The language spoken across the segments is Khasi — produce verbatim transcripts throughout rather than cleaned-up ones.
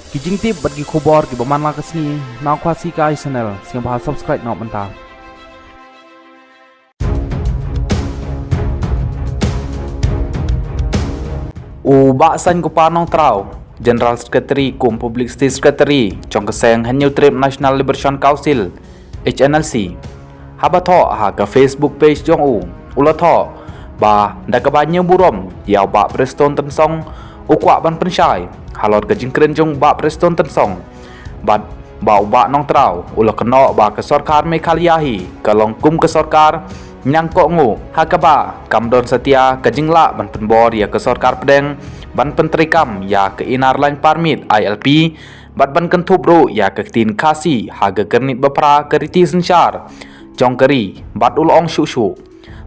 Ki jingtip bad ki khubor kiba man la ka sngi na Khasi Kai Channel, sngewbha subscribe noh mynta. U Bah Saiñ Gopal Nongtraw, General Secretary kum Publicity Secretary jong ka seng Hynñiewtrep National Liberation Council, H N L C, haba thoh ha ka Facebook page jong u, u la thoh ba da kaba ñiew burom ïa u Bah Prestone Tynsong, u kwah ban pynshai halor ka jingkren jong u Bah Prestone Tynsong, bad ba u Bah Nongtraw u la kynnoh ba ka sorkar Meghalaya hi ka long kum ka sorkar ñiangkohnguh, ha kaba kam don satia ka jinglah ban pynbor ïa ka sorkar pdeng ban pyntreikam ïa ka Inner Line Permit, I L P, bad ban kynthup ruh ïa ka ktien Khasi ha ka kyrnit baphra ka riti synshar jong ka ri, bad u la ong shuh shuh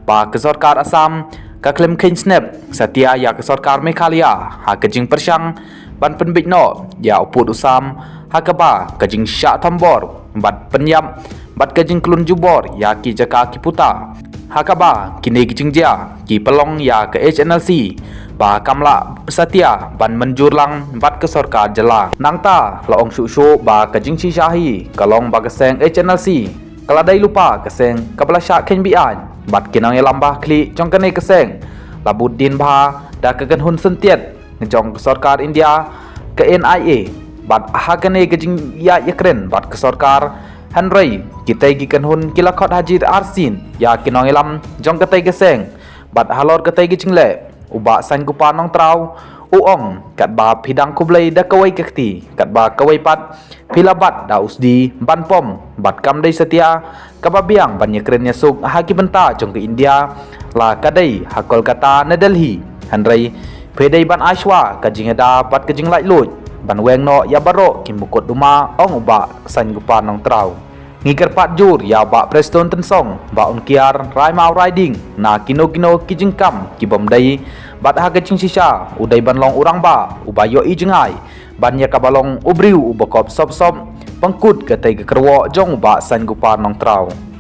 ba ka sorkar Assam ka khlem kheiñ snep satia ïa ka sorkar Meghalaya ha ka jingpyrshang ban pynbeit noh ïa u pud u sam, ha kaba ka jingshah thombor bad pynïap bad ka jingklun jubor ïa ki jaka ki puta, ha kaba kine ki jingjia ki pynlong ïa ka H N L C ba kam lah satia ban mynjur lang bad ka sorkar jylla. Nangta la ong shuh shuh ba ka jingshisha hi ka long ba ka seng H N L C ka la dei lypa ka seng kaba la shah kheiñ be-aiñ, bad ki nongïalam ba khlieh jong kane ka seng la bud dien bha da ka kynhun syntiat jong ka sorkar India, ka N I A, bad ha kane ka jingïaid ïakren bad ka sorkar. Hynrei kitei ki kynhun ki la khot haji arsien ïa ki nongïalam jong katei ka seng, bad halor katei ka jingleh, u Bah Saiñ Gopal Nongtraw u ong, katba phi dang khublei da kawei ka kti, katba kawei pat phi la bat da u sdi ban pom, bad kam dei satia kaba biang ban ïakren ïasuk ha ki bynta jong ka India, la ka dei ha Kolkata ne Delhi. Hynrei phi dei ban ai shuwa ka jingïada bad ka jinglaitluid ban weng noh ïa baroh ki mukotduma, ong u Bah Saiñ Gopal Nongtraw. Ngi kyrpad jur ïa u Bah Prestone Tynsong ba un kiar rai maw rai ding na kino kino ki jingkam ki bym dei, bad ha ka jingshisha u dei ban long u rangbah uba ïohi jngai ban ïa kaba long u briew uba kop sop sop, pynkut katei ka kyrwoh jong u Bah Saiñ Gopal Nongtraw.